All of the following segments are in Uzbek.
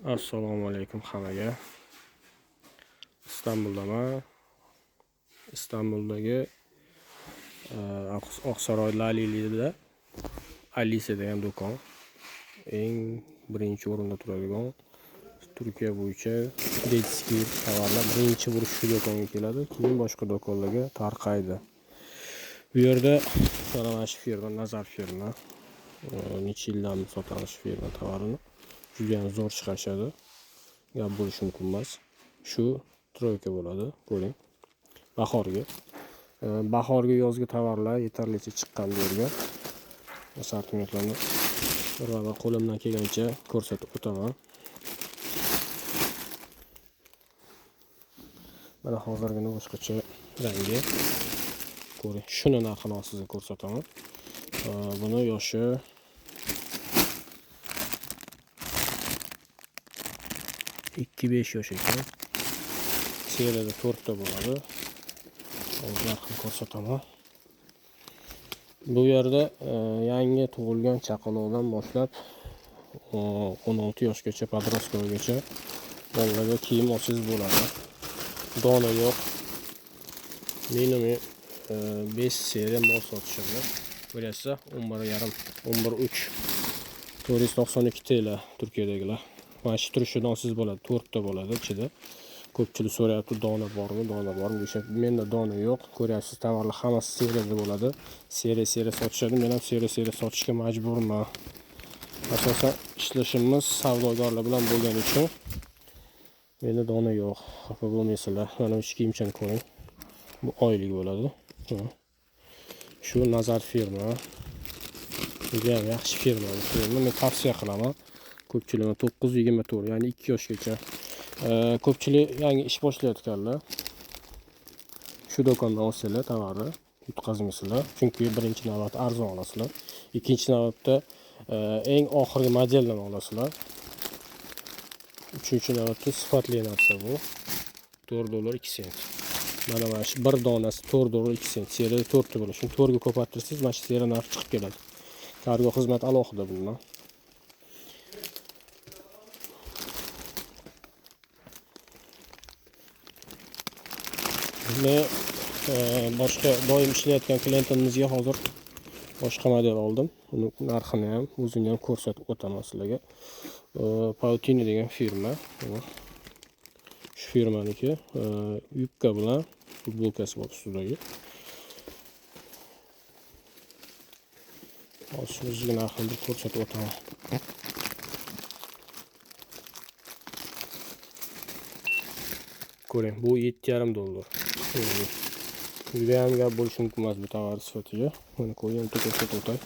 Assalomu alaykum hammaga. Istanbuldaman. Istanbuldagi Oqsaroy Lalilida Alisa degan do'kon. Eng birinchi o'rinda turadigan Turkiya bo'yicha detskiy tovarlar birinchi bo'lib shu do'konga keladi, keyin boshqa do'konlarga tarqaydi. Bu yerda mana shu firma, Nazar firma. Necha yildan sotamiz shu firma tovarini. Juda ham zo'r chiqarishadi. Gap bo'lishi mumkin emas. Shu troyka bo'ladi, ko'ring. Bahorgi. Bahorgi, yozgi tovarlar yetarlicha chiqqan bu yerga. Assortimentlarni bir-bir qo'limdan kelgancha ko'rsatib o'taman. Mana hozirgina boshqacha rangi. Ko'ring, shuni narxini sizga ko'rsataman. Buni yoshi 2-5 yosh ekan. Seriyada 4 ta bo'ladi. Hozir narxini ko'rsataman. Bu yerda yangi tug'ilgan chaqaloqdan boshlab 16 yoshgacha, podrostkogacha bolalarga kiyim olsangiz bo'ladi. Dona yo'q. Minimum 5 seriya mol sotishadi. Ko'ryapsiz, 11.5, 11.3, 492 TL Turkiyadagilar. Mana shu turishidan olsangiz bo'ladi, 4 ta bo'ladi ichida. Ko'pchilik so'rayapti, dona bormi, dona bormi deyishyapti. Menda dona yo'q. Ko'ryapsiz, tovarlar hammasi seriyada bo'ladi. Seriya-seriya sotishadi. Men ham seriya-seriya sotishga majburman. Asosan ishlashimiz savdogarlar bilan bo'lgani uchun menda dona yo'q. Xafa bo'lmaysizlar. Mana shu kiyimchani ko'ring. Bu oylik bo'ladi. Shu Nazar firma. Juda ham yaxshi firma bu firma. Men tavsiya qilaman. Ko'pchilik 9-24, ya'ni 2 yoshgacha. Ko'pchilik yangi ish boshlayotganlar shu do'kondan olsanglar tovarni yutqazmaysizlar. Chunki birinchi navbatda arzon olasizlar. Ikkinchi navbatda eng oxirgi modeldan olasizlar. Uchinchi navbatda sifatli narsa bu. $4.02. Mana shu bir donasi $4.02. Seriyada 4 ta bo'ladi. Shuni 4 ga ko'paytirsangiz mana shu seriya narxi chiqib keladi. Kargo xizmati alohida bundan. Men boshqa doim ishlayotgan klientimizga hozir boshqa model oldim. Uni narxini ham, o'zini ham ko'rsatib o'taman sizlarga. Pautini degan firma. Shu firmaniki yubka bilan futbolkasi bor ustidagi. Hozir o'ziga narxini bir ko'rsatib o'taman. Ko'ring, bu $7.5. Juda ham gap bo'lishi mumkin emas bu tovar sifatiga. Mana ko'ring, bitta ko'rsatib o'tay.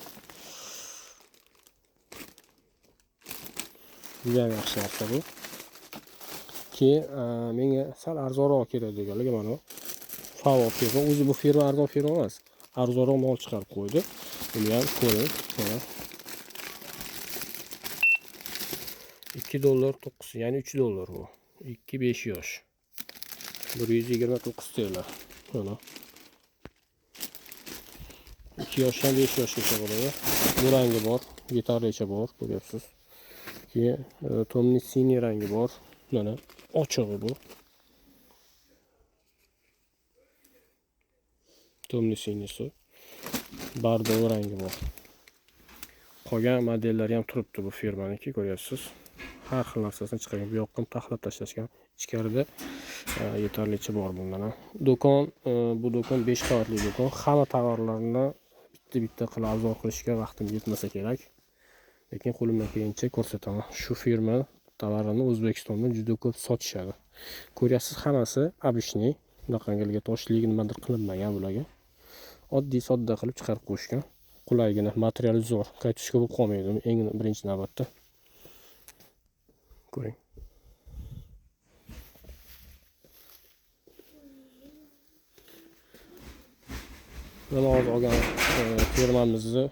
Juda ham yaxshi narsa bu. Keyin menga sal arzonroq kerak deganlarga mana bu Favo firma. O'zi bu firma arzon firma emas. Arzonroq mol chiqarib qo'ydi. Buni ham ko'ring. Mana $2.09, ya'ni $3 bu. 2-5 yosh. 129 TL. Mana 2 yoshdan 5 yoshgacha bo'ladi. Bu rangi bor, yetarlicha bor, ko'ryapsiz. Keyin tomni siniy rangi bor. Mana ochig'i bu. Tomni siniysi. Bardov rangi bor. Qolgan modellari ham turibdi bu firmaniki, ko'ryapsiz. Har xil narsasini chiqargan. Bu yoqqa ham taxlab tashlashgan. Ichkarida yetarlicha bor bundan ham. Do'kon, bu do'kon 5 qavatli do'kon. Hamma tovarlarni bitta-bitta qilib obzor qilishga vaqtim yetmasa kerak. Lekin qo'limdan kelgancha ko'rsataman. Shu firma tovarini O'zbekistonda juda ko'p sotishadi. Ko'ryapsiz, hammasi обычный, bunaqangilarga toshlik nimadir qilinmagan bularga. Oddiy sodda qilib chiqarib qo'yishgan. Qulaygina, materiali zo'r, kaytushka bo'lib qolmaydi eng birinchi navbatda. Ko'ring. Mana hozir olgan firmamizni,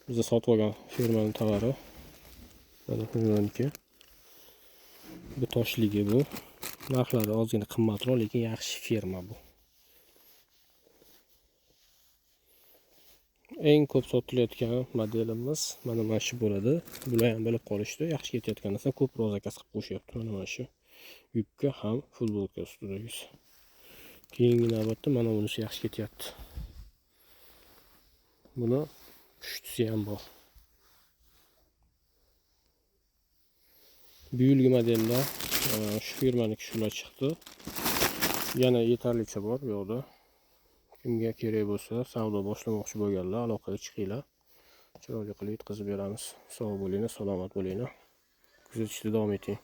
biz sotib olgan firmaning tovari. Mana firmaniki. Bu toshligi bu. Narxlari ozgina qimmatroq, lekin yaxshi firma bu. Eng ko'p sotilayotgan modelimiz mana shu bo'ladi. Bular ham bilib qolishdi. Yaxshi ketayotgan narsa, ko'proq zakaz qilib qo'yishyapti. Mana shu yubka ham futbolka ustidagisi. Keyingi navbatda mana bunisi yaxshi ketyapti. Buni pushtisi ham bor. Bu yilgi modellar shu firmaniki shular chiqdi. Yana yetarlicha bor bu yoqda. Kimga kerak bo'lsa, savdo boshlamoqchi bo'lganlar aloqaga chiqinglar. Chiroyli qilib yetkazib beramiz. Sog' bo'linglar, salomat bo'linglar. Kuzatishda davom eting.